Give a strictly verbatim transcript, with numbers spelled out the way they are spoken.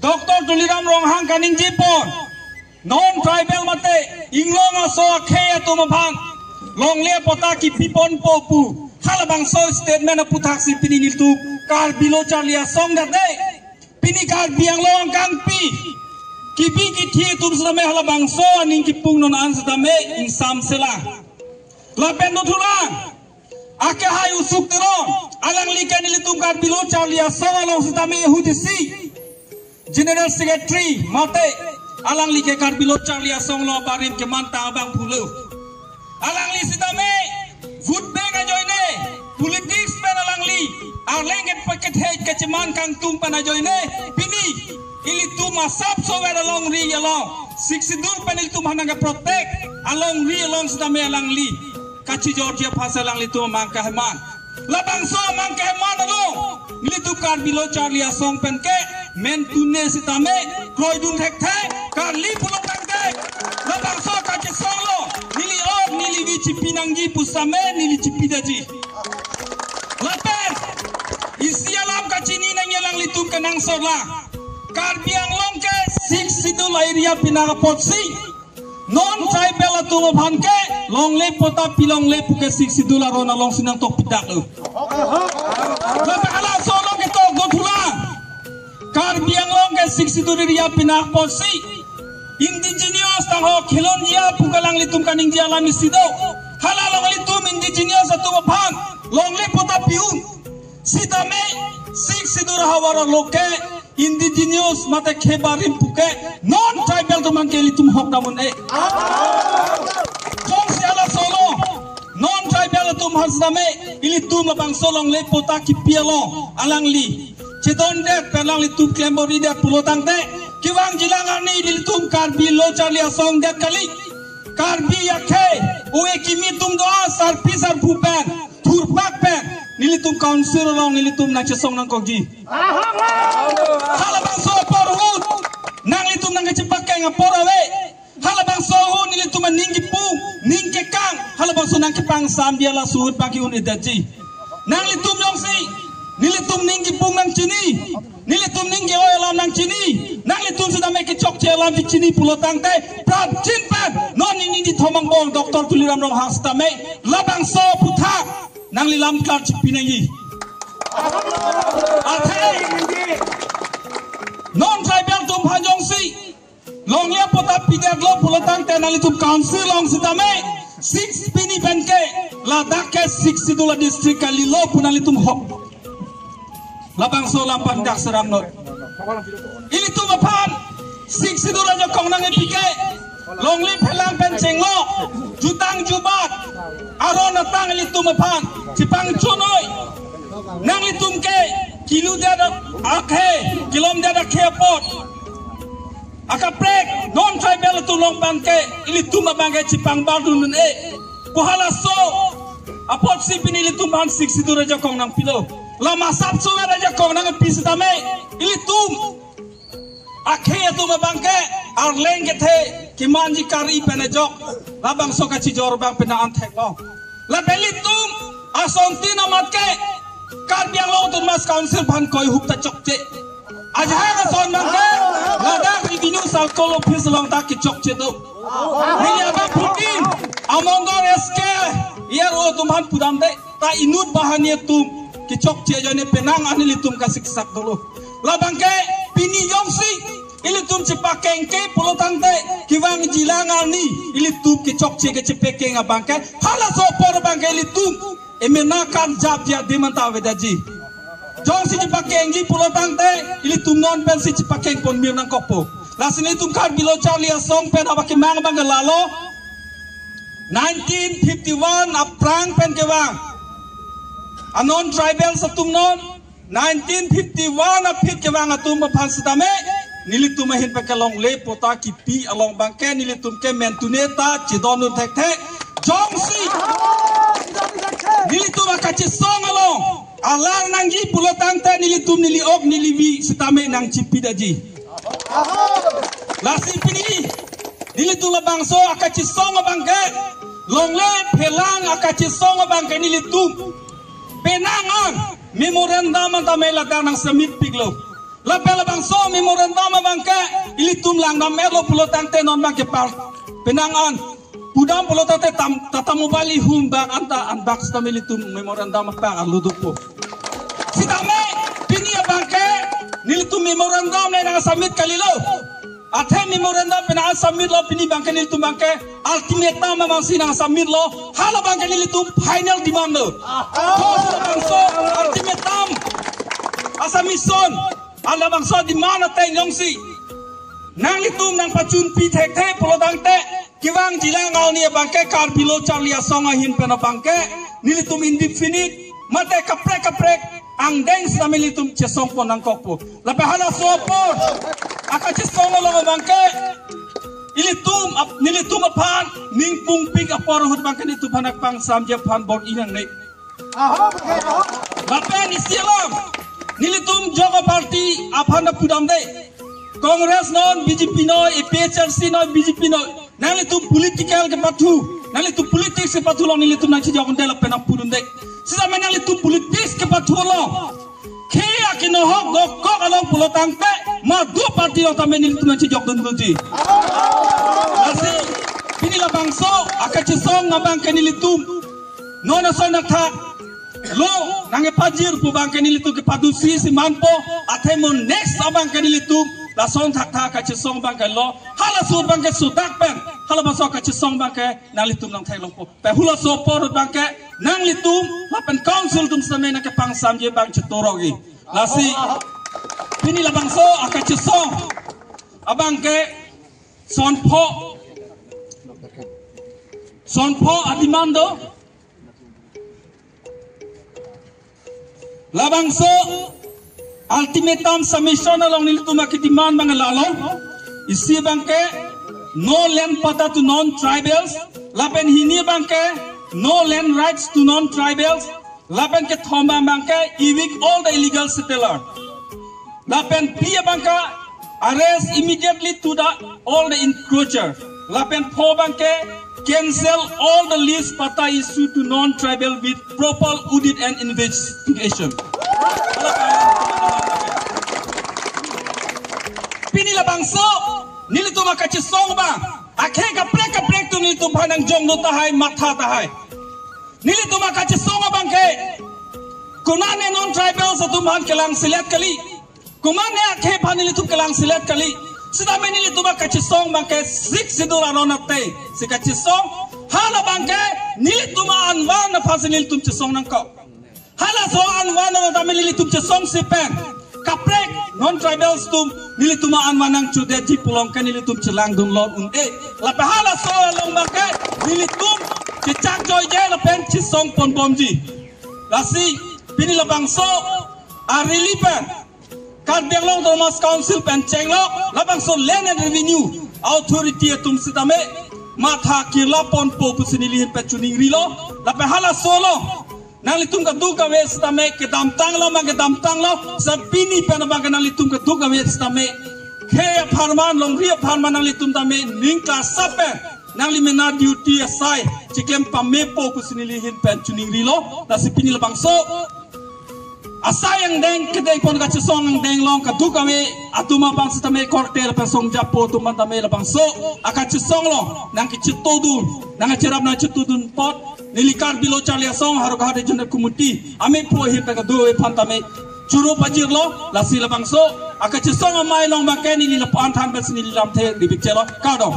Doctor Tuliram Ronghang kaningje pon, non tribal mate inglong aso akhei atum aphan longle patta kipi ponpo pu halabangso statement aputhak si pini nelitum Karbi Lo Charli Asong date, pini Karbi Anglong angkangpi kibi kithi atum sitame halabangso aning kipung non an sitame ingsam sela. Lapen dothulang, akehai Usuk Teron, alangli ke nelitum Karbi Lo Charli Asong along sitame ahut isi General Secretary mate alangli ke Karbi Lo Charli Asong along barim kemantang abang pulo. Alangli sitame vote bank ajoine, politics pen alangli arleng ke paket hei kecheman kangtung pen ajoine, pini ilitum asapso vet alongri along Sixth Schedule pen ilitum aphan nangke protect alongri along sitame alangli kachijorji aphan si alanglitum amang keheman. Labangso amang keheman along nelitum Karbi Lo Charli Asong pen ke mentune sitame kroidun thekthe, kali pulo tangte labangso kachesong along neli ok neli vi chipi nangji pu sitame neli chipi detji. Lapen isi alam kachini nangji alanglitum kenangsot lang. Karbi Anglong ke Sixth Schedule area pinak apotsi non tribal atum aphan ke longle patta pi longle pu ke Sixth Schedule aron alongsi nangtok pidak lo. Lapen halaso along ketok dothulang, Karbi Anglong ke Sixth Schedule area pinak apotsi indigenous tangho khilonjia pu ke alanglitum kaningje alam isi do. Hala along ilitum indigenous atum aphan longle patta pi-un sitame Sixth Schedule ahavar along ke indigenous mate khei barim pu ke non tribal atum aphan ke ilitum hok dam un-e. Jongsi halaso along non tribal atum aphan sitame ilitum labangso longle patta kipi along alangli chedondet pen alanglitum klem bor-idet pulo tangte kevangji alang arni ilitum Karbi Lo Charli Asong det kali. Karbi akhei ove kimi atum do-an sarpi sarpo pen thurpak pen nelitum council along nelitum nangchesong nangkokji. Halabangso apor ahut nanglitum nangkechepakeng apor ave. Halabangso ahut nelitum aning kipung, ning kekang, halabangso nangkepangsamji laso ahut baki un-edetji. Nanglitum jongsi nelitum ning kipung nangchini, nelitum ning ke-oi alam nangchini, nanglitum sitame kechokche alam chini pulo tangte prapjin pen non neli nithom angbong Doctor Tuliram Ronghang sitame labangso aputhak nangli lam klar chipi nangji. Athe non tribal atum aphan jongsi longle patta pidetlo pulo tangte nanglitum council along sitame Sixth, pini pen ke ladak ke Sixth Schedule district kalilo pu nanglitum hok. Labangso alam pen dak serang not. Ilitum aphan Sixth Schedule ajakong nangkepi ke longle phelang pen chenglo, jutang jubat aron atang ilitum aphan chepangchonoi. Nanglitum ke kiludet akhei, kilomdet akhei apot akaprek non tribal atum along abang ke ilitum abang ke chepangbar dun un-e pu halaso apotsi pini ilitum aphan Sixth Schedule ajakong nangpilo. Lama asapso ajakong nangpi sitame ilitum akhei atum abang ke arleng kethe kemanji kari pen ajok labangso kachijor abang pena an theklo. Lapen ilitum asontin amat ke Karbi Anglong Autonomous Council aphan koi hup ta chokche. Ajahak ason abang ke ladak Revenue Circle Office along ta kechokche do. Neli abang phutin Amongdor S K E R O atum aphan pudamde, ta inut banghini atum kechokche ajoine penang an ilitum kasiksak dolo. Labang ke pini jongsi ilitum chepakeng ke pulo tangte kevangji alang arni ilitum kechokche kechepakeng abang ke halaso apor abang ke ilitum emena karjap dia dimanta avedetji. Jongsi chepakengji pulo tangte ilitum non pensi chepakeng ponmir nangkokpo. Lasi nelitum Karbi Lo Charli Asong pen abang kemang abang ke lalo nineteen fifty-one aphrang pen kevang a non tribals atum, non nineteen fifty-one aphi kevang atum aphan sitame nelitum ahin pen ke longle patta kipi along abang ke nelitum ke mentune ta chedondun thekthe. Jongsi nelitum akachesong along alar nangji pulo tangte nelitum neli ok neli vi sitame nangchipidetji. Lasi pini nelitum labangso akachesong abang ke longle phelang akachesong abang ke nelitum penang an memorandum an tame ladak nangsubmit piklo. Lapen labangso memorandum abangke ilitum langdam-etlo pulotangte non abangke par penang an pudam pulotangte tam, Tata Mobile ihum bak anta anbak sitame ilitum memorandum abang arlu dopo. Sitame pini abangke nelitum memorandum le nang-submit kalilo. Athe memorandum penang submit lo, pini abangke nelitum abangke ultimatum abangsi nang-submit lo. Hala abangke nelitum final demand lo. Kosonbangso ultimatum asubmission, halabangso demand ateng jongsi nanglitum nangpachunpi thekthe pulotangte, kevang jilang arni abangke Karbi Lo Charli Asong ahin pen abangke nelitum indefinite mate kaprek kaprek angdeng sitame nelitum chesongpon nangkokpo. Lapen halaso apor akachesong along abangke ilitum ap-, nelitum aphan ningpungpik apor ahut abangke nelitum aphan nangpangsamji aphan bor-i nangne. Aho, aho. Lapen isi alam nelitum jogo party aphan ta pudamde. Congress non, B J P non, A P H L C non, B J P non. Nanglitum political kepathu, nanglitum politics kepathu along nelitum nangchejokdunde lapen nangpudunde. Sitame nanglitum politics kepathu along khei akenohok dokok along pulotangte madu party along tame nelitum nangchejokdunji. Lasi pini labangso akachesong abangke nelitum non ason athak lo nangkepajir pu abangke nelitum kepadusi si manpo, athe mo next abangke nelitum lason thakthak akachesong abangke lo, halaso abangke sudak pen halabangso akachesong abangke nanglitum nangtheklongpo. Pen halaso apor abangke nanglitum lapen council atum sitame nangkepangsamji abang chetorok-i. Lasi pini labangso akachesong abangke sonpho, sonpho ademand do. Labangso ultimatum submission along nelitum akedemand abang lalo. Isi abangke no land patta to non-tribals. Lapen hini abangke no land rights to non-tribals. Lapen kethom abangke evict all the illegal settlers. Lapen phli abangke arrest immediately to the all the encroacher. Lapen pho abangke cancel all the lease patta issue to non-tribal with proper audit and investigation. Pini labangso nelitum akachesong abang akhei kaprek kaprek atum nelitum aphan nangjonglo tahai, matha tahai. Nelitum akachesong abangke konane non-tribals atum aphan kelangselet kali, konane akhei aphan nelitum kelangselet kali. Sitame nelitum akachesong abangke Sixth Schedule aron ateng si kachesong. Hala abangke nelitum anvan aphansi nelitum chesong nangkok. Halaso anvan along tame nelitum chesongsi pen kaprek non-tribals atum nelitum anvan nangchodetji pu along ke nelitum chelangdun lor un-e. Lapen halaso along abangke nelitum chechak joije lapen chesongponbomji. Lasi pini labangso arili pen Karbi Anglong Autonomous Council pen chenglok labangso Land and Revenue Authority atum sitame matha kirlaponpo pusi neli ahin pen choningrilo. Lapen halaso along nanglitum kadokave sitame kedamtanglo ma kedamtanglo, sa pini pen abangke nanglitum kadokave sitame khei apharman, longri apharman nanglitum tame ning kasa pen nangli mena duty asai chiklem pamepo pusi neli ahin pen choningrilo. Lasi pini labangso asai angdeng kedengpon kachesong angdeng along kadokave atum abang sitame korte lapen songjapo atum aphan tame labangso akachesong along nangkechetongdun, nangkacherap nangchetongdun apot neli Karbi Lo Charli Asong Howraghat Regional Committee amephu ahin pen kadokave aphan tame choro pajirlo. Lasi labangso akachesong amei along abangke neli lapu-an than pensi neli lamthe ribik chelo. Kardom.